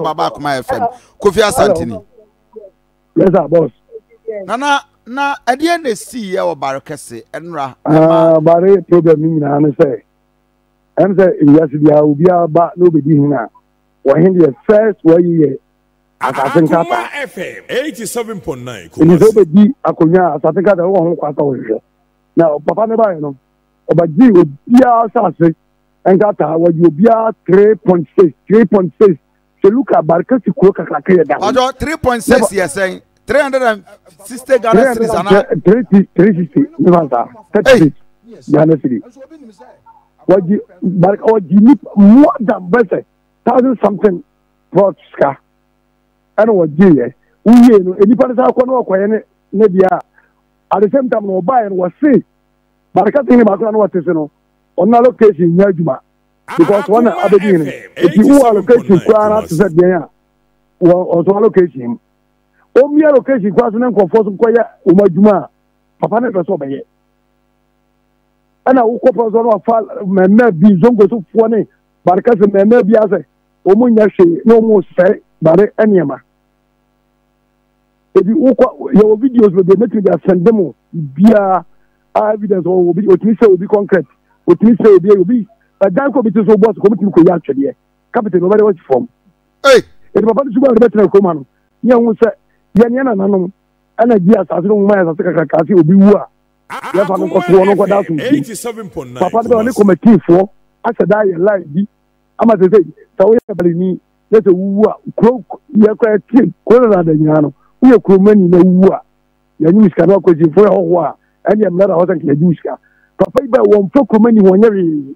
Akwaaba ba Akoma FM. Kofi Asantini. Yes sir, boss. Nana na ɛdeɛ na esi yɛ wɔ bare kɛse ɛnora. Ah, bare problem ni nyinaa ne sɛ ɛm sɛ ewiase biara obiara ba na obedi hin a wɔhen deɛ first wɔyi yɛ asase nkrataa. Ɛni sɛ wobɛdi akonnwa a asase nkrataa wowɔ ho kwa sɛ wohwehwɛ. Na papa no baeɛ no, ɔbɛgyee obiara asase nkrataa, wɔgye obiara 3.6, 3.6. Sɛ Luka Barikasi kuro kakraka yɛ da ho. Ɔjɔ 3.6 yɛ sɛn? 360 Ghana cedis ana? 360, ne fa saa, 36 Ghana cedis. Wɔgye Barika wɔgye nipa more than bɛsɛ thousand something plot sika ɛna wɔgye yɛ. Wowie no, nipa no san kɔ na wɔkɔyɛ ne ne deɛ a at the same time na ɔbaeɛ no wɔse Barikasi ne baako na wɔte se no ɔno allocation nyɛ adwuma. Because wɔn na abɛdi hene eti wowɔ allocation koraa na te sɛ deɛn a wɔ ɔso allocation mu omi allocation koraa so ne nkurɔfoɔ so nkɔyɛ wɔn adwuma a papa no pɛ sɛ ɔbɛyɛ ɛna wokɔ pɛ so no wafa mmɛmɛ bi zongo so foɔ ne barikɛse mmɛmɛ bi asɛ wɔn nyɛ hwee na wɔn sɛe bare nneɛma ebi wokɔ yɛwɔ videos bebree mɛtumi de asɛnde mo biara a evidence wɔ obi otumi sɛ obi concrete otumi sɛ obi obi ɛdan kɔ obi ti so bɔs kɔ obi tumi kɔ yi atwɛdeɛ capital na ɔbɛde wɔsi fam eti papa no suban de bɛtena kurom ha no ne ɛho sɛ yɛn yɛn nananom ɛna gye asase no nwoma yɛ asase kakraka ase obi wu a yɛfa no nkɔto hɔ no nkɔda asomdwie papa no bɛ ɔne kɔmɛtiifoɔ ahyɛ da ayɛ line bi ama sɛ sɛ sɛ woyɛ balini na sɛ wowu a kuro yɛkɔ ɛte kuro dadaada nyinaa no woyɛ kuromani na wowu a yɛnye sika no akɔgyefo yɛ hɔhoɔ a ɛne mmerɛ da hɔ sɛ nka yɛgye wo sika. Papa yi bɛ wɔmfa kuromani ho ɔnyɛ hwee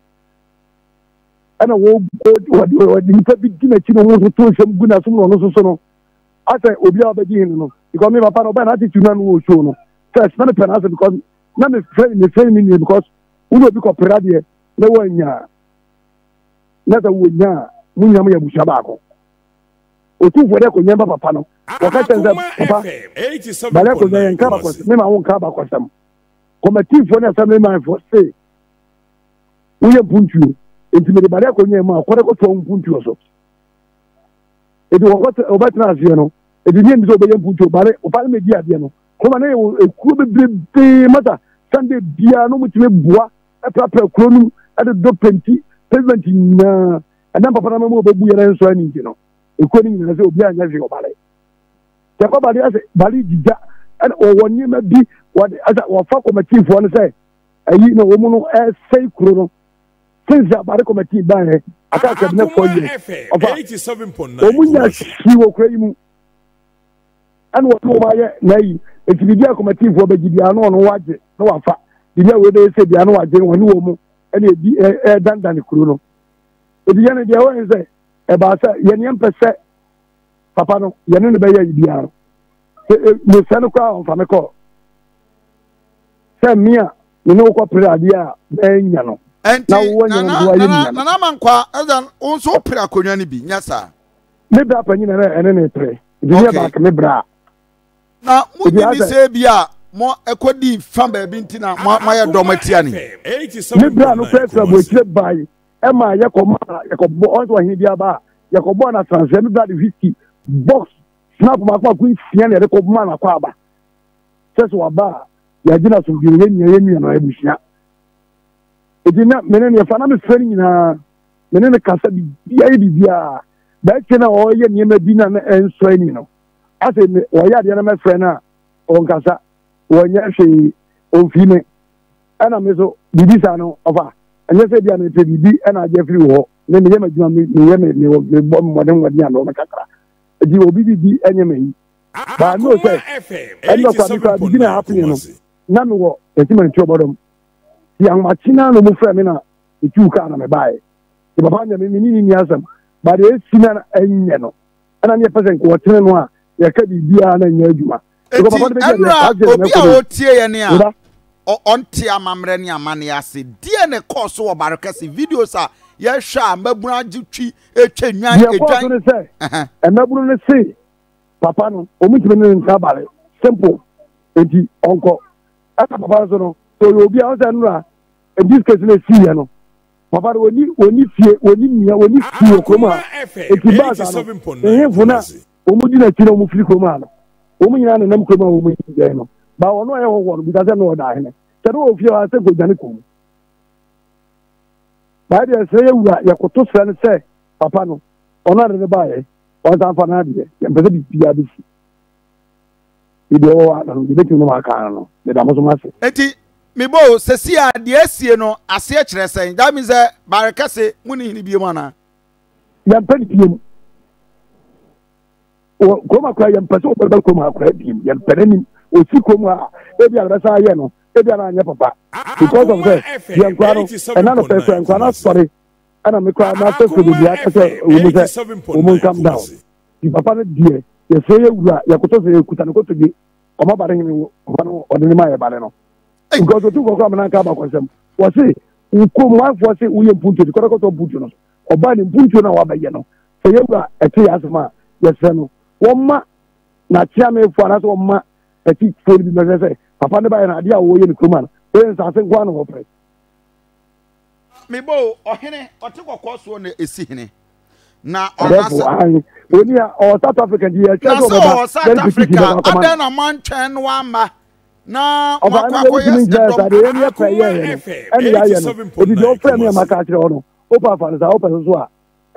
ɛna wɔde nipa bi di n'akyi na wɔn nso to nsɛm gu n'asom na ɔno nso so no asɛ obi a ɔbɛgye hene no because me papa no ɔbɛn n'attitude na no wɔ show no first na mepɛ n'asɛ because na mefrɛ mefrɛ ne nua because wo na obi kɔpere adeɛ na wɔanya na sɛ wɔnya a mo nyinaa moyɛ abusua baako. Otumfoɔ de akonnwa ba papa no, wɔka kyerɛ sɛ papa bale akonnwa yɛn nka abakɔsɛm, mema wo nka abakɔsɛm. Kɔmatifoɔ ne assemblymanfoɔ se woyɛ mpuntuo, nti mede bale akonnwa mu a kɔde kɔtoa wo mpuntuo so. Eti wɔbɛtena aseɛ no, eti ne ɛni sɛ wɔbɛyɛ mpuntuo bale ɔfa no mɛdi adeɛ no. Kɔma ne yɛ ekuo bebrebe masa Sunday biara no mutumi boa ɛprapra kuro no mu ɛdodɔ penti pavement nyinaa ɛnam papa no ama mu ɔbɛbu yɛn nso ani nti no ekuo no nyinaa sɛ obi anyɛ hwee ɔbale sɛ ɛkɔ bale asɛ bale gyigya ɛna wɔwɔ nneɛma bi wɔde asɛ wɔfa kɔmɛtiifoɔ no sɛ ɛyi na wɔn no ɛsɛe kuro no since abare kɔmɛtii baeɛ aka cabinet 4 years ɔfa wɔn nya hwii wɔ kuro yi mu ɛna wɔde wɔn ayɛ n'ayi eti biribi a kɔmɛtiifoɔ bɛgye biara na ɔno wagye na wafa biribi a wɔbɛyɛ sɛ biara na wagye wɔne wɔn mu ɛna ebi ɛɛdandan kuro no ebi yɛn deɛ wɔyɛ sɛ ɛbaa sɛ yɛn yɛn mpɛ sɛ papa no yɛne no bɛyɛ yi biara no sɛ mesɛ no koraa ɔnfa me kɔ sɛ mmea me ne wokɔ pere adeɛ a mɛnya no na wowɔ nya no ayɛ nua no nana mankwa ɛdan wo nso wopere akonnwa no bi nyɛ saa me bra panyin na ɛne ne pere nti ne yɛ baako me bra na mo gye di sɛ bi a mo ɛkɔdi fa baabi nti na mo ayɛ dɔm atia ne me bra no kora fira buakyire bae ɛma yɛkɔ ma yɛkɔbɔ ɔn sɛ ɔhene bi aba a yɛkɔbɔ na transfer me bra de whiskey box snap baako baako nsia na yɛde kɔ ma na kɔ aba sɛ sɛ waba a yɛagye no asomdwe no yɛnua yɛnua no abusua ɛti na mene ne yɛfa na mefrɛ no nyinaa mene ne kasa biribiara yɛ biribiara bɛɛkyɛ no a ɔyɛ nneɛma bi na na ɛnsɔ ani no asɛ wɔyɛ adeɛ na mɛfrɛ no a ɔnkasa wɔnyɛ hwee ɔmfii me ɛna me so biribi saa no ɔfa ɛnyɛ sɛ bi a mepɛ biribi ɛna agye afiri wɔ hɔ me meyɛ m'adwuma meyɛ me mebɔ mmɔden mmɔden a mewɔ me kakra nti obi biribi ɛnyɛ m'ayi baa no sɛ ɛnna kora me kora biribi na happen no na mewɔ ɛtimanti ɔbɔdɔm ti ahomakye na na ɔmo frɛ me na metuu kaa na mebaeɛ nti papa nyɛ me ne ne nni asɛm ba deɛ ɛsi na ɛnyɛ no ɛna ne yɛpɛ sɛ nka wɔtene no a yɛka biribiara na ɛnyɛ adwuma. Eti ɛnura obi a ɔtie yɛ ne a ɔnte amammerɛ ne amanneɛ ase deɛ na ɛkɔɔ so wɔ Barekɛse videos a yɛhwɛ a mmabunu agye twi etwa nwan edwan. Deɛ ɛkɔɔ so ne sɛ mmabunu no se papa no wɔn ntumi ne ne nsa abare simple eti ɔnkɔ ɛna papa no so no sɛ ɔyɛ obi a ɔsɛ nnura in this case na esi yɛ no. Papa no wɔni wɔni fie wɔni nua wɔni fie wɔ kurom ha. Eti baa saa no nhemfo na wɔn di n'akyi na wɔn firi kurom ha no wɔn nyinaa nenam kurom a wɔn yi dɛn no. Ba wɔn a ɛyɛ hɔhoɔ no bisa sɛ no ɔda ahene. Sɛ no wɔ fie hɔ a sɛ nkɔdwane kurom. Baa deɛ srɛ yɛ wura yɛkoto srɛ no sɛ papa no ɔno ade no baeɛ wɔnsan fa no adeɛ yɛmpɛ sɛ biribiara bɛsi. Deɛ ɔwɔ hɔ no deɛ bɛtumi no aka no meda mo so mo ase. Enti mebɔ o sɛsi a deɛ asie no aseɛ kyerɛ sɛn? That means sɛ bare kɛse mo ne hene biom anaa? Yɛmpɛ ne biom. Wɔ kurom akora yɛmpɛ sɛ ɔbɛba kurom akora biom. Yɛmpɛ n'anim. Ɔsi kurom a ebi a bɛsa ayɛ no ebi a na anyɛ papa. Because of sɛ deɛ nkora no ɛna no pɛ kora nkora no asɔre ɛna me kora na afɛ bebree aka sɛ wɔn mu sɛ wɔn mu nkam down. Nti papa no deɛ yɛsrɛ yɛ wura yɛkoto sɛ yɛkuta ne kotodwe ɔma bare hene wo papa no ɔde ne ma yɛ bare no because otu kɔkɔ amena nka abakɔsɛm wɔse wo kurom wanfoɔ se woyɛ mpuntuo de kɔdɔkɔtɔ mpuntuo no so ɔbaa ne mpuntuo no a wabɛyɛ no sɛ yɛ wura ɛte yɛ asɛm a yɛsrɛ no wɔma n'akyeamefoɔ anaasɛ wɔma akyifoɔ no bi mɛhwɛ sɛ papa no bayɛ no adeɛ a wɔyɛ ne kurom a no wɔyɛ nsase nko ara na wɔpɛ. Mebɔ o, ɔhene, ɔte kɔkɔɔ soɔ na ɛsi hene. Na ɔna sɛ. Oni a ɔwɔ South Africa nti yɛtwɛn sɛ ɔbɛba. Na sɛ ɔwɔ South Africa adɛn na moantwɛn no amma na moakɔ akɔyɛ dɔm. Deɛ yɛn yɛ pɛ yɛyɛ no ɛne yɛayɛ no eti deɛ ɔfrɛ mi a maka akyerɛ hɔ no wopɛ afa no saa wopɛ so so a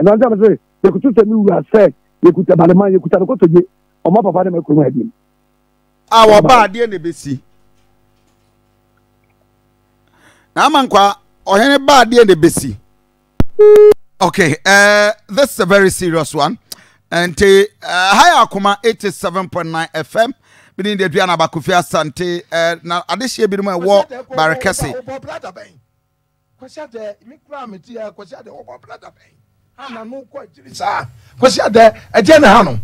ɛna nkyɛn sɛ yɛkutu sɛ mi wura sɛ yɛkuta balema yɛkuta no kotodwe ɔma papa ne ma kurom ha bi. A wɔba adeɛ na ebesi. Na ama nkwa ɔhene ba adeɛ na ebesi. Okay, uh, this is a very serious one. Nti uh, ha yɛ akoma 87.9 FM. Bini de aduana abakofi asante uh, na adehyeɛ binom a ɛwɔ barekɛse. Kwasi adɛ me kura me ti ya kwasi adɛ ɔbɔ brada bɛn ana no kɔ akyiri saa kwasi adɛ ɛdeɛ na ha no.